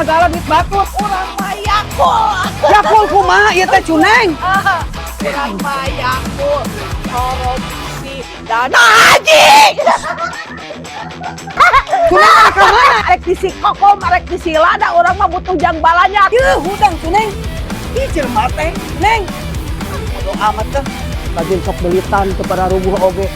sagala duit batur. Urang mah Yakul. Yakul kumaha ieu teh, Cuneng? Urang mah Yakul. Korupsi dana haji. Cuneng arek ka mana? Arek di si Kokom, arek di si Lada, urang mah butuh jang balanya. Yeuh, hudang, Cuneng. Ih, jelema teh, Neng. Bodo amat teh. Rajin sok belitan kepada rubuh oge.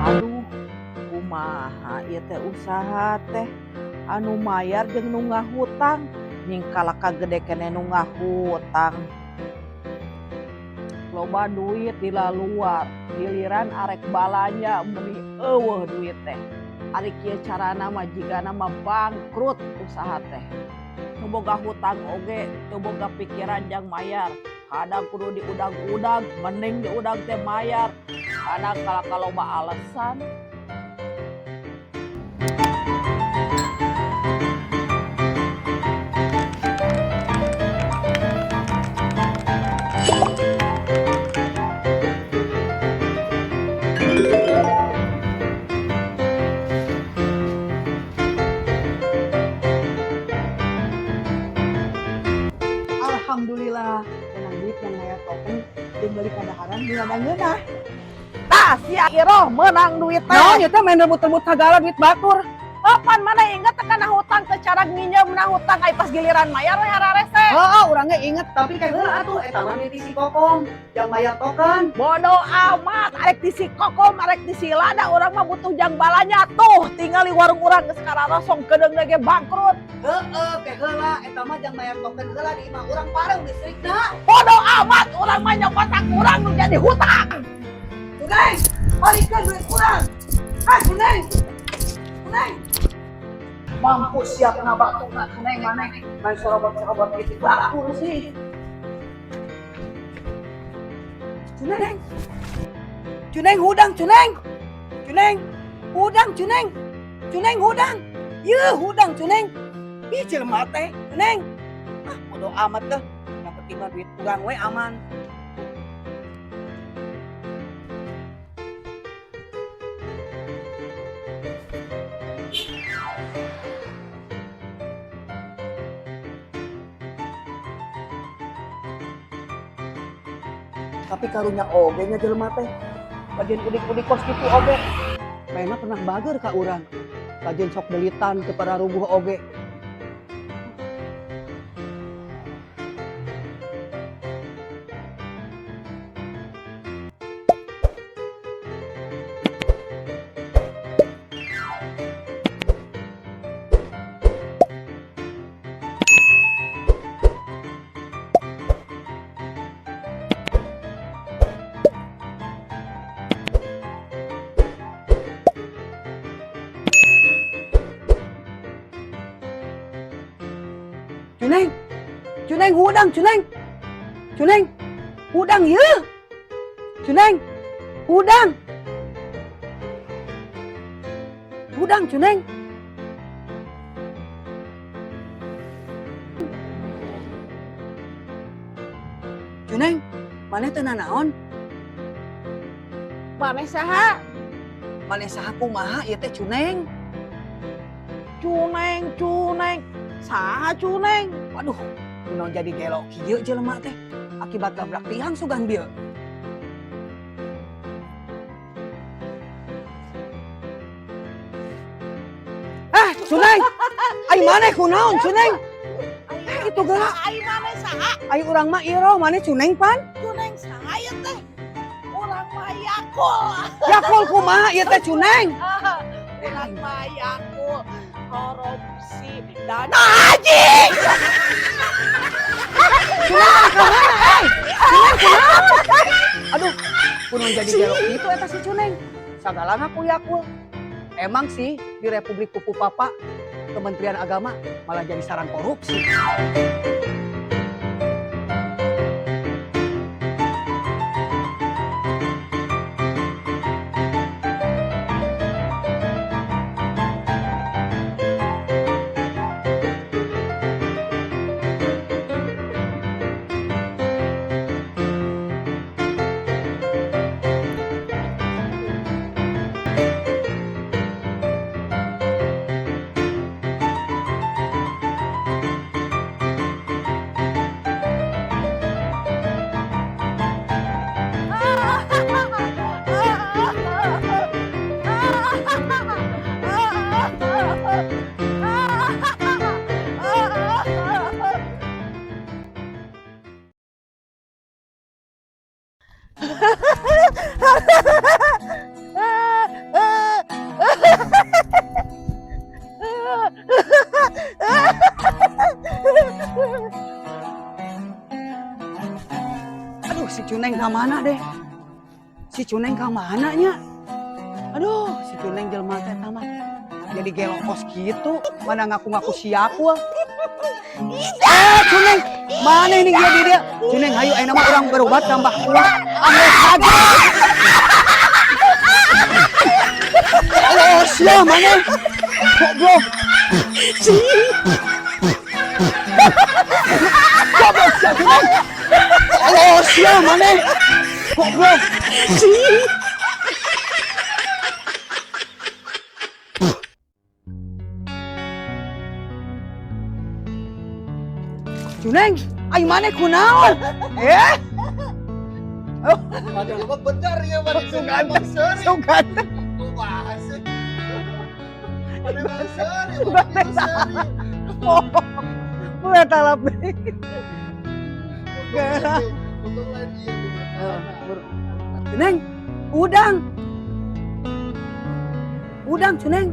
Aduh, kumaha ieu teh usaha teh, anu mayar jeung nu ngahutang, nying kalaka gede keneh nu ngahutang. Loba duit di luar, giliran arek balanja meuni euweuh duit teh. Ari kieu carana mah jigana mah bangkrut usaha teh. Nu boga hutang oge teu boga pikiran jang mayar. Kadang kudu diudag-udag, mending diudag teh mayar. Kadang kalaka loba alasan. Alhamdulillah, menang duit yang mayar token jeung beli kadaharan di ladang ngeunah. Tah, sia Iroh menang duit teh. Naon ieu teh main rebut-rebut sagala duit batur? Kapan mana inget teh kana hutang teh, cara nginjem na hutang, ai pas giliran mayar we hararese. Heeh, urang ge inget, tapi kayak heula atuh eta mah duit si Kokom yang mayar token. Bodo amat, arek di si Kokom, arek di si Lada, urang mah butuh jang balanya. Tuh, tinggal di warung urang geus kararosong, kedeung ge bangkrut. Heeh, kayak heula eta mah jang mayar token heula, di imah urang pareum listrikna. Bodo amat, urang mah nyokotak urang nu jadi hutang. Cuneng, balikeun duit urang. Ah, Cuneng. Cuneng. Mampus siap na batuna, Cuneng, maneh. Main sorobot-sorobot gitu batur sih. Cuneng. Cuneng hudang, Cuneng. Cuneng. Hudang, Cuneng. Cuneng hudang. Yeuh, hudang, Cuneng. Ih, jelema teh, Cuneng. Ah, bodo amat teh. Yang penting mah duit urang we aman. Tapi karunya oge nya jelema teh. Bagian udik-udik kos kitu oge. Mainna pernah bager ka urang. Kajian sok belitan ke para rubuh oge. Cuneng, Cuneng hudang, Cuneng. Cuneng, hudang yeuh. Cuneng, hudang. Hudang, Cuneng. Cuneng, maneh teu nanaon? Maneh saha? Maneh saha kumaha ieu teh, Cuneng? Cuneng, Cuneng. Saha Cuneng? Waduh, kunaon jadi gelo kieu jelema teh? Akibat gabrak tiang sugan bieu. Ah, Cuneng. Ai maneh kunaon, Cuneng? Eh, itu geura. Ai maneh saha? Ai urang mah Iro, maneh Cuneng pan? Cuneng saha ieu teh? Urang mah Yakul. Yakul. Yakul kumaha ieu teh, Cuneng? Urang mah Yakul korupsi dana haji. Cuneng ka mana, eh? Cuneng kumaha? Aduh, kunaon jadi gelo gitu eta si Cuneng? Sagala ngaku Yakul. Emang sih di Republik Pupu Papa, Kementerian Agama malah jadi sarang korupsi. Aduh, si Cuneng ka mana deh? Si Cuneng ka mana nya? Aduh, si Cuneng jelema teh mah. Jadi gelo kos gitu, mana ngaku-ngaku si Yakul. Eh, Cuneng, mana ini dia dia? Cuneng, hayu ayeuna mah urang berobat ka Mbah Kula. Ameh kaget. Oh, sia mana? Goblok. Goblok sia, Cuneng. Oh, sia mana? Goblok. Cuneng, ai maneh kunaon? Eh? Oh, Padahal mah bener ya, Pak. Sugan. Emang seri. Sugan. Kumaha sih? Padahal emang seri, Sugan Pak. teh Itu seri. Oh, mulai talap deh. Untung lain iya gitu. Cuneng, udang. Udang, Cuneng.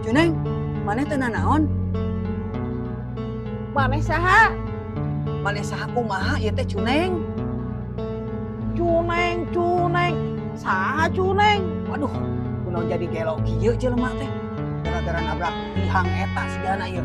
Cuneng, maneh teu nanaon? Maneh saha? Maneh saha kumaha ieu teh, Cuneng? Cuneng, Cuneng. Saha Cuneng? Waduh, kunaon jadi gelo kieu jelema teh? Gara-gara nabrak tihang eta sigana ieu.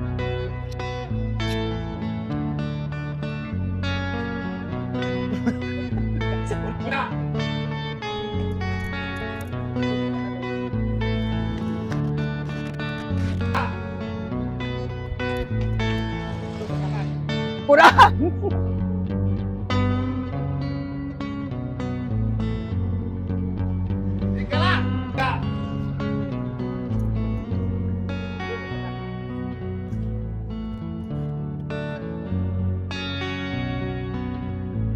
Kurang. Tiga lah. Tiga.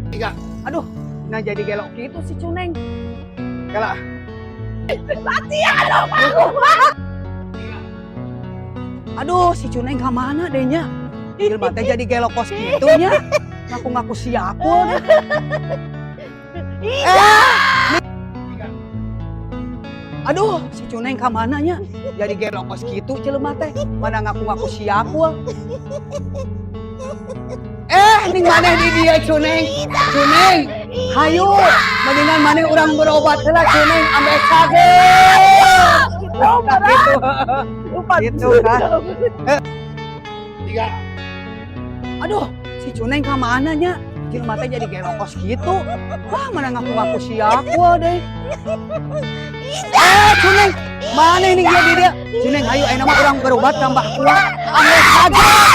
Tiga. Aduh, nah jadi gelok gitu si Cuneng. Kela. Latihan dong aku. Aduh, si Cuneng ka mana deh nya? Jelema teh jadi gelok kos kitu nya. Ngaku-ngaku si Yakul deh. Eh. Aduh, si Cuneng ka mana nya? Jadi gelok kos kitu jelema teh. Mana ngaku-ngaku si Yakul. Eh, ning maneh di dia, Cuneng. Cuneng, hayu, mendingan maneh urang berobat heula, Cuneng, ambeh cager. Nah, gitu. Gitu kan. Tiga. Aduh, si Cuneng ka mana nya? Jelema teh jadi gelok kos gitu. Wah, mana ngaku-ngaku si Yakul deh. Eh, Cuneng, mana ini dia di dia? Cuneng, hayu ayeuna mah urang berobat ka Mbah Kula. Ambeh cager.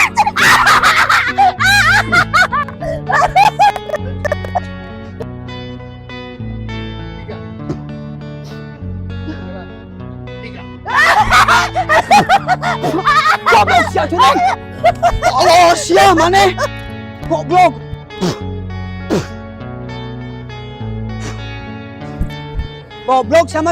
Tiga. Tiga. Goblok sia, Cuneng. Allah sia maneh. Goblok. Goblok sama